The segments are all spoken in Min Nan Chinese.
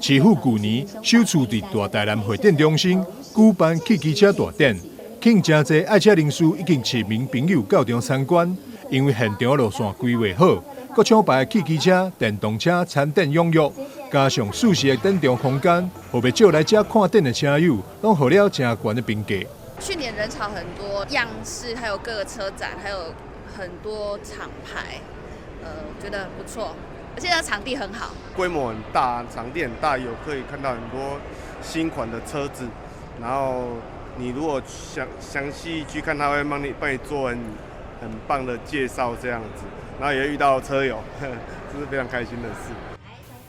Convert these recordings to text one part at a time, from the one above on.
市府舊年首次佇大台南會展中心舉辦汽機車大展，吸引誠濟愛車人士以及市民朋友到場參觀。因為現場路線規劃好，各廠牌的汽機車、電動車參展踴躍，加上舒適的展場空間，予袂少來遮看展的車友，攏予了誠懸的評價。去年人潮很多，樣式還有各個車展，還有很多廠牌，覺得很不錯，而且它場地很好，規模很大，場地很大，有可以看到很多新款的車子，然後你如果想詳細去看，他會幫你做很棒的介紹，這樣子，然後也遇到車友，這是非常開心的事。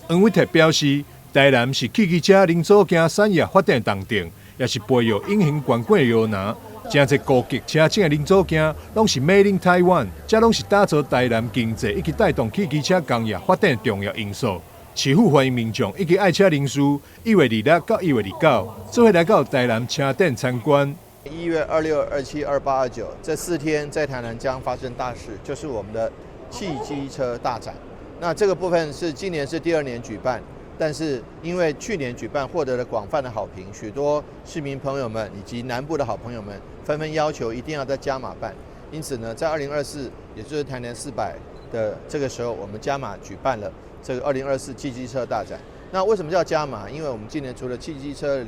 黃偉哲表示，台南是汽機車零組件產業發展的重鎮，也是培育隱形冠軍的搖籃。誠濟高級車種的零組件，攏是 Made in Taiwan，這攏是打造台南經濟以及帶動汽機車工業發展的重要因素。市府歡迎民眾以及愛車人士，1月26到1月29，做伙來到台南車展參觀。1月26、27、28、29這4天，在台南將發生大事，就是我們的汽機車大展。那這個部分是今年是第二年舉辦，但是因為去年舉辦獲得了廣泛的好評，許多市民朋友們以及南部的好朋友們紛紛要求一定要再加碼辦。因此呢，在2024，也就是台南400的這個時候，我們加碼舉辦了這個二零二四汽機車大展。那為什麼叫加碼？因為我們今年除了汽機車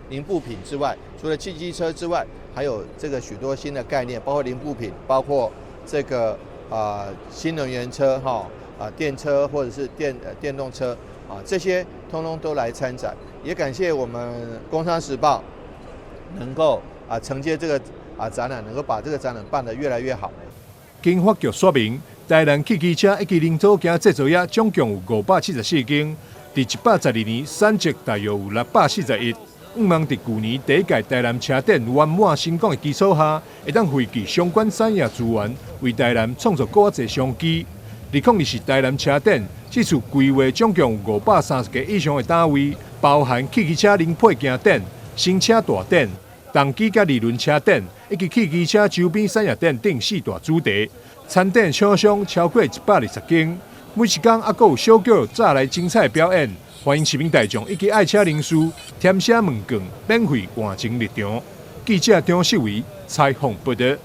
零部品之外，除了汽機車之外，還有這個許多新的概念，包括零部品，包括這個新能源車哈電車或者是電動車啊，這些通通都來參展。也感謝我們《工商時報》能夠承接這個展覽，能夠把這個展覽辦得越來越好。經發局說明，台南汽機車以及零組件製造業總共有574間，佇112年產值大約有641億。向望佇舊年第一屆台南車展圓滿成功的基礎下，會當匯聚相關產業資源，為台南創造閣較濟商機。2024台南車展，這次規劃總共有530個以上的攤位，包含汽機車零配件展、新車大展、動機佮二輪車展，以及汽機車周邊產業展等四大主題。參展廠商超過120間，每一工猶閣有小轎炸來精彩表演。歡迎市民大眾以及愛車人士填寫問卷，免費換乘入場。記者張世維採訪報導。